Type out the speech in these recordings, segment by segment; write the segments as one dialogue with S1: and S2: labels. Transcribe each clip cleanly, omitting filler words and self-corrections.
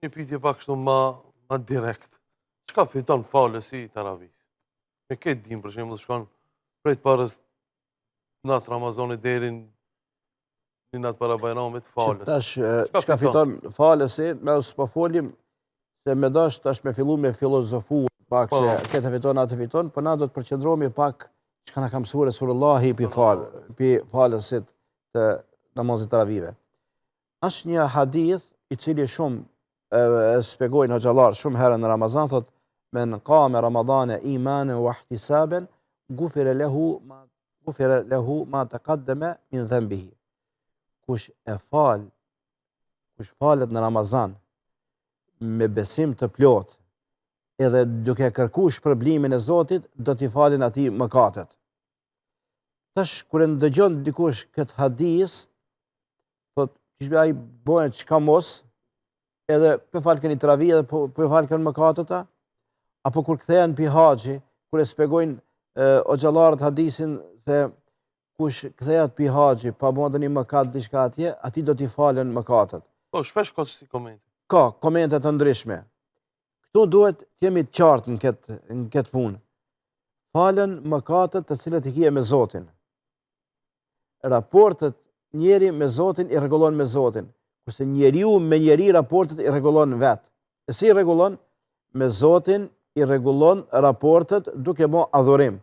S1: Një pyetje pak kështu ma, ma direkt. Çka fiton falësi i teravisë? Me këtë dim, për shembull, shkon prej të parës natë Ramazanit deri një natë para Bajramit,
S2: falet. Tash, çka fiton falësi, ne s'po folim, se me dash tash me fillu me filozofu pak po. se këtë fiton, atë fiton, po na do të përqendrohemi pak çka na ka mësuar Resulullahi pi fal, pi falësit të namazit teravive. Është një hadith i cili shumë e, e shpjegojnë hoxhallarët shumë herë në Ramazan thot men qame ramadane imanen wa ihtisaben gufire lehu ma gufire lehu ma taqaddama min dhanbihi. Kush e fal kush falet në Ramazan me besim të plotë edhe duke kërku shpërblimin e Zotit, do t'i falin atij mëkatet. Tash, kur e ndëgjon dikush këtë hadis, thot, qysh be ai bojnë çka mos, edhe po falken një teravi edhe po, po falken mëkatet a, apo kur kthehen pi haxhi, kur e spjegojnë hoxhallarët hadisin se kush kthehet pi haxhi, pa bo ndonjë mëkat diçka atje, atij do t'i falen mëkatet.
S1: Po, shpesh ka si komente.
S2: Ka komente të ndryshme. Këtu duhet të jemi të qartë në këtë në këtë punë. Falen mëkatet të cilat i kije me Zotin. Raportet njeri me Zotin i rregullon me Zotin, kurse njeriu me njeri raportet i rregullon vet. E si i rregullon? Me Zotin i rregullon raportet duke bo adhurim,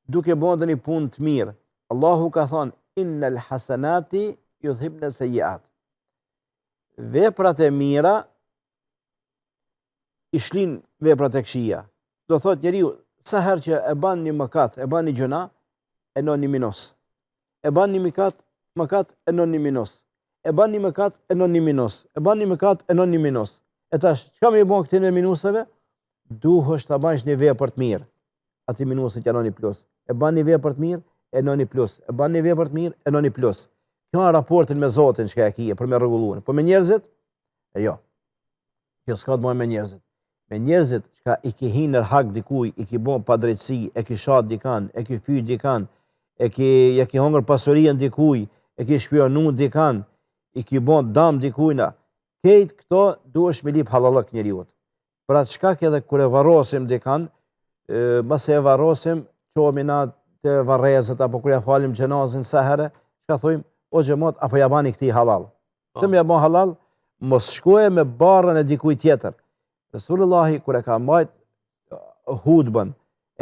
S2: duke bo ndonjë punë të mirë. Allahu ka thonë, innel hasenati judhhibne sejjiat. Veprat e mira i shlin veprat e këqija. Do thot njeriu, sa herë që e ban një mëkat, e ban një gjynah, e vnon një minus. E ban një mëkat, mëkat e vnon një minus. E ban një mëkat, e vnon një minus. E ban një mëkat, e vnon një minus. E tash, çka me i bon këtyne minuseve? Duhesh ta bajsh një vepër të mirë. Atij minusit ja vnon një plus. E ban një vepër të mirë, e vnon një plus. E ban një vepër të mirë, e vnon një plus. Kjo është raportin me Zotin çka e kije, për me rregullu. Po me njerëzit? E jo. Kjo s'ka të bëjë me njerëzit. Me njerëzit çka i ki hi në hak dikuj, i ki bo padrejtësi, e ki sha dikan, e ki fy dikan, e ki, ja ki hongër pasurinë dikuj, e ki shpionu dikan, i ki bo dam dikujna. Kejt këto duhesh me lip hallallëk njeriut. Për atë shkak edhe kur e varrosim dikan, masi e varrosim, çohemi na te varrezët, apo kur ja falim xhenazën sa herë, çka thojmë, o xhemat, apo ja bani këtij hallall. Pse me ja bo hallall, mos shkoje me barrën e dikujt tjetër. Resulullahi kur e ka mbajt hutbën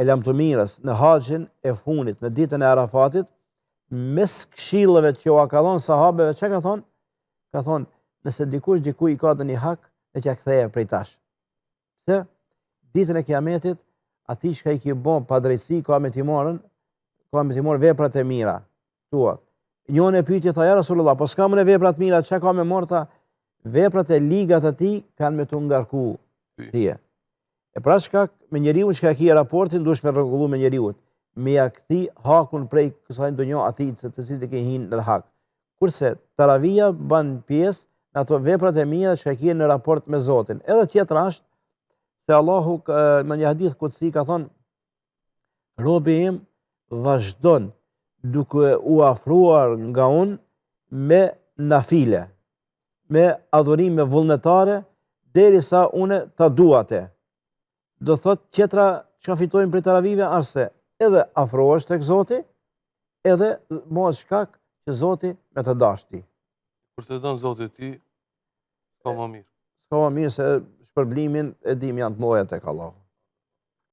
S2: e lamtumirës në haxhin e funit, në ditën e Arafatit, mes këshillave që ua ka dhonë sahabeve, çka ka thonë? Ka thonë, nëse dikush dikuj i ka ndonjë hak, le t'ja kthejë prej tash. Pse? Ditën e kiametit, atij çka i ki bo padrejtësi, ka me t'i marrën, ka me t'i marrë veprat e mira, tuat. Njoni e pyti, tha, ja Rasulullah, po s'kam unë veprat mira, çka ka me marrë, tha, veprat e liga të tij kanë me t'u ngarku tye. E pra çka me njeriun çka e ki raportin, duhesh me rregullu me njeriun, me ja kthy hakun prej kësaj dunja atij të të cilit i ke hinë në hak. Kurse taravia ban pjesë në ato veprat e mira që e ki në raport me Zotin. Edhe tjetra është se Allahu në një hadith kutsi ka thonë robi im vazhdon duke u afruar nga unë me nafile, me adhurime vullnetare, derisa une ta du atë. Do thot tjetra çka fitojmë prej taravive është se edhe afrohesh tek Zoti, edhe bëhet shkak që Zoti me të dashtë ty.
S1: Kur të don Zoti ty, s'ka më mirë.
S2: S'ka më mirë se shpërblimin e dim janë të mëdha tek Allahu.